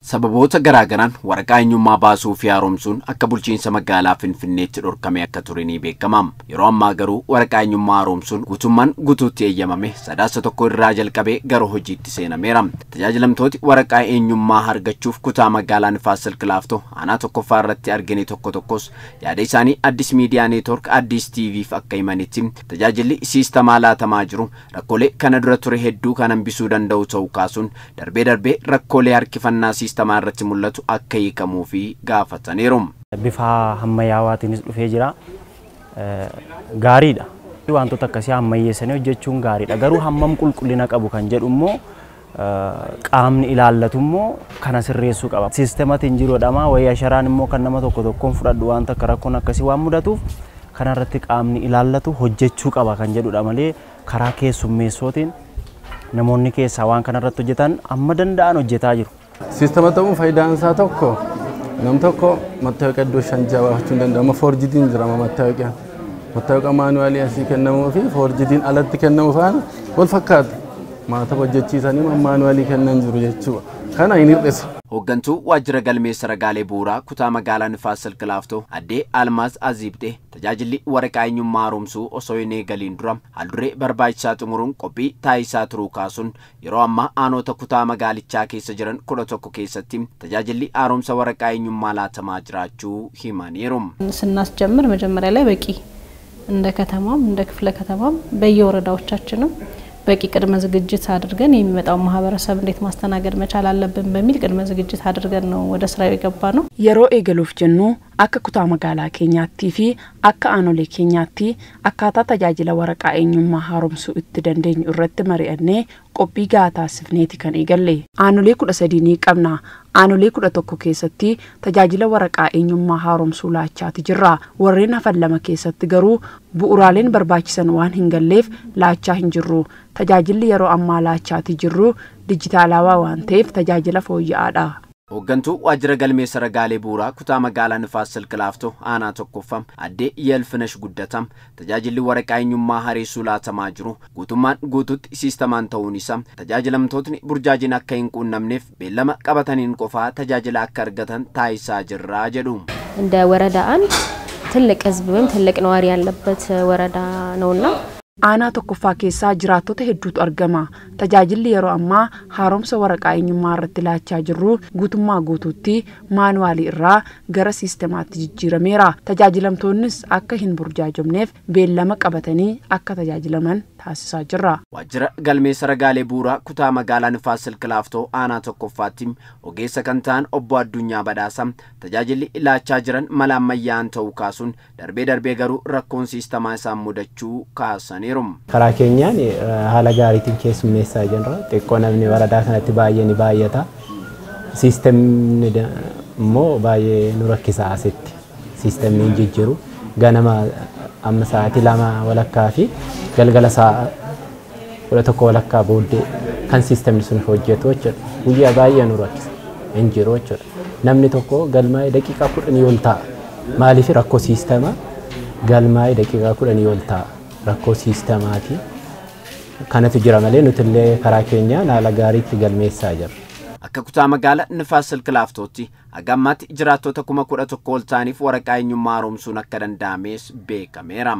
Sababoota garaagaraan waraqaa eenyummaa baasuu fi haaromsuun akka bulchiinsa magaalaa Finfinneetti dhorkamee akka ture ni beekama. Yeroo ammaa garuu waraqaa eenyummaa haaromsuun guutummaan guutuutti eeyyamame Sadaasa 1 irraa jalqabee gara hojiitti seenameera. Tajaajilamtooti waraqaa eenyummaa argachuuf kutaa magaalaa Nifaas Silk Laaftoo aanaa tokkoffaa irratti argine tokko tokkos yaada isaanii Addis Miidiyaa Neetwoork Addis TV'f akka himanitti tajaajilli siistamaa laatamaa jiru rakkoolee kana dura ture hedduu kan hambisuu danda'u ta'uu kaasuun darbee darbee rakkoolee harkifannaa siistamaa irratti mul'atu akka hiikamuu fi gaafataniiru. Bifa ammayyaawaatiin dhufee jira. Gaariidha. Wantoota akkasii ammayyeessanii hojjechuun gaariidha. Garuu hammam qulqullina qabu kan jedhu immoo qaamni ilaallatu immoo kana sirreessuu qaba. Siistematiin jiruudhama wayii asharaan immoo kan nama tokko tokkoon fudhadhu wanta akka rakkoon akkasii waan mudatuuf kanarratti qaamni ilaallatu hojjechuu qaba kan jedhudha malee karaa keessummeessootiin namoonni keessaa waan kanarratti hojjetan amma danda'an hojjetaa jiru. Siistema ta'uun faayidaan isaa tokko nam tokko mattaawoqiyaa iddoo 5 baafachuu hin danda'amu. Foorjidiin jira mattaawoqiyaan. Mattaawoqiyaa maanuwaalii asii kennamuu fi foorjidiin alatti kennamu faana wal fakkaata. Maataba hojjechiisanii maanuwaalii kennan jiru jechuudha. Kana hin hir'isu. Hooggantuu waajjira galmeessa ragaalee bu'uuraa kutaa magaalaa Nifaas Silk Laaftoo addee Almaaz Aziibxee tajaajilli waraqaa eenyummaa haaromsuu osoo hin eegaliin dura haalduree barbaachisaa xumuruun qophii taasisaa turuu kaasuun yeroo ammaa aanota kutaa magaalichaa keessa jiran 11 keessatti tajaajilli haaromsa waraqaa eenyummaa laatamaa jiraachuu himaniiru. ስናስጀምር መጀመሪያ ላይ በቂ እንደ ከተማም እንደ ክፍለ ከተማም በየወረዳዎቻችንም በቂ ቅድመ ዝግጅት አድርገን የሚመጣው ማህበረሰብ እንዴት ማስተናገድ መቻል አለብን በሚል ቅድመ ዝግጅት አድርገን ነው ወደ ስራው የገባነው። Yeroo eegaluuf jennu akka kutaa magaalaa keenyaattii fi akka aanolee keenyaatti akkaataa tajaajila waraqaa eenyummaa haaromsuu itti dandeenyu irratti mari'annee qophii gahaa taasifneeti kan eegalle. Aanolee 13 ni qabna. Aanolee 11 keessatti tajaajila waraqaa eenyummaa haaromsuu laachaati jirra. Warreen hafan 2 keessatti garuu bu'uuraaleen barbaachisan waan hin galleef laachaa hin jirru. Tajaajilli yeroo ammaa laachaati jirru dijitaalawaa waan ta'eef tajaajila fooyya'aadha. Hooggantuu waajjira galmeessa ragaalee bu'uuraa kutaa magaalaa Nifaas Silk Laaftoo aanaa tokkoffaa addee Yelfinesh Guddataa tajaajilli waraqaa eenyummaa haaressuu laatamaa jiru guutummaan guutuutti siistamaan ta'uun isaa tajaajilamtootni burjaajiin akka hin quunnamneef beellama qabataniin qofaa tajaajila akka argatan taasisaa jirra jedhu. እንደ ወረዳ አንድ ትልቅ ህዝብ ወይም ትልቅ ነዋሪ ያለበት ወረዳ ነውና Aanaa tokkoffaa keessaa jiraattota hedduutu argama. Tajaajilli yeroo ammaa haaromsa waraqaa eenyummaa irratti laachaa jirru guutummaa guutuutti maanuwaalii irraa gara siistemaatti jijjiirameera. Tajaajilamtoonnis akka hin burjaajomneef beellama qabatanii akka tajaajilaman taasisaa jirra. Waajjira galmeessa ragaalee bu'uuraa kutaa magaalaa Nifaas Silk Laaftoo aanaa tokkoffaatti ogeessa kan ta'an obbo Addunyaa Badhaasaa tajaajilli laachaa jiran mala ammayyaa'aan ta'uu kaasuun darbee darbee garuu rakkoon siistamaa isaan mudachuu kaasaniiru. Karaa keenyaan haala gaariitiin keessummeessaa jirra. Xiqqoo namni waradaa kanatti baay'ee ni baay'ata. Siistemni immoo baay'ee nu rakkisa asitti. Siistemni hin jijjiiru. Ganama amma sa'aatii 2:15 fi galgala sa'a 11:15 booddee kan siistemni sun hojjetu jechuudha. Guyyaa baay'ee nu rakkisa. Hin jiru jechuudha. Namni tokko galmaa'ee daqiiqaa 10 ol ta'a. Maaliif rakkoo siistemaa galmaa'ee daqiiqaa 10 ol ta'a. Rakkoo siistemaati. Kanatu jira malee nuti illee karaa keenyaan haala gaariitti galmeessaa jirra. Akka kutaa magaalaa Nifaas Silk Laaftootti haga ammaatti jiraattota 11,000 ol ta'aniif waraqaa eenyummaa haaromsuun akka danda'ames beekameera.